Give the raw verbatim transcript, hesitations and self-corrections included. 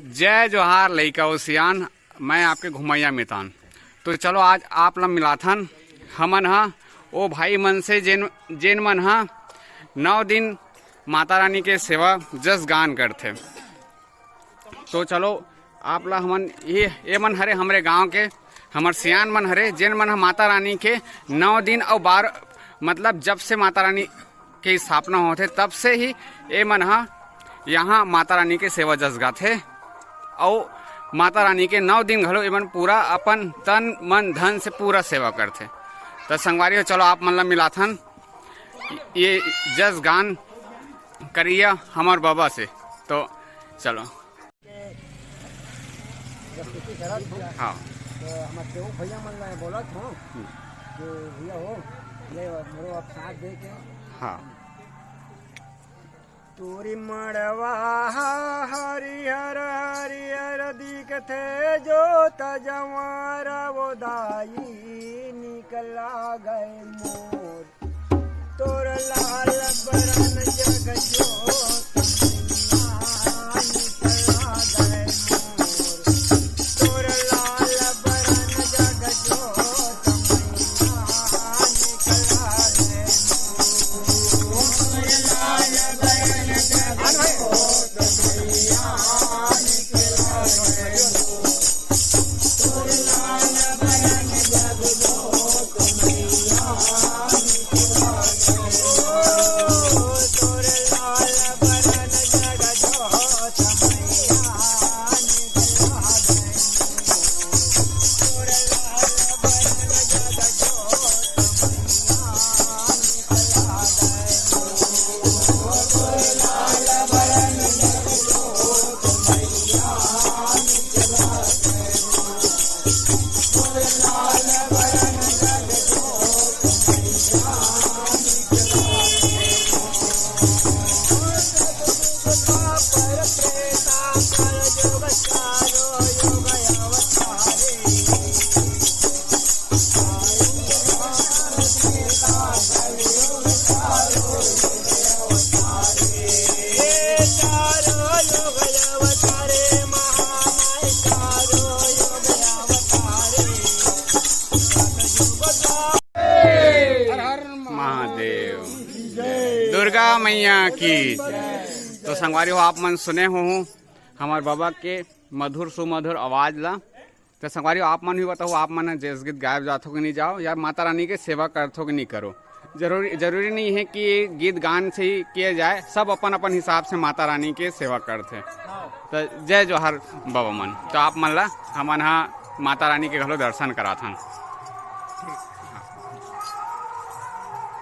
जय जोहार लइका अउ सियान, मैं आपके घुमैया मितान। तो चलो आज आप ला मिलाथन हमन ह ओ भाई मन से जेन, जेन मन ह नौ दिन माता रानी के सेवा जस गान करथे। तो चलो आप ला हमन ये, ये मन हरे हमरे गांव के, हमर सियान मन हरे, जेन मन ह माता रानी के नौ दिन अउ बारह, मतलब जब से माता रानी के स्थापना होथे तब से ही ए मन ह यहाँ माता रानी के सेवा जस गाथे। अउ माता रानी के नौ दिन घलो एमन पूरा अपन तन मन धन से पूरा सेवा करथे। त संगवारी हो, चलो आप मन ला मिलाथन ये जस गान करिया हमर बाबा से। तो चलो। प्रस्तुति करत हूँ। हाँ। तो हमर केहू भैया मन ला बोलत हूँ कि भैया हो, ले मोरो अब साथ दे के। हाँ। तोरी मड़वा हरिहर हरिहर दिखथे, जोत जवार वो दाई निकला गए मोर। तोर लाल बरन जग जोत मैया निकला गए मोर। तोर लाल बरन जग जोत मैया निकला गए मोर। महादेव। दुर्गा मैया की। तो संगवारी हो, आप मन सुने हो हमर बाबा के मधुर सुमधुर आवाज ला। तो संगवारी हो, आप मन भी बताओ, आप मन ह जस गीत गाए जाथो कि नहीं जाओ, या माता रानी के सेवा करथो कि नहीं करो। जरूरी, जरूरी नहीं है कि ये गीत गान से ही किया जाए, सब अपन अपन हिसाब से माता रानी के सेवा करथे। तो जय जोहार बाबा मन। तो आप मन ला हमन हा माता रानी के घलो दर्शन कराथन।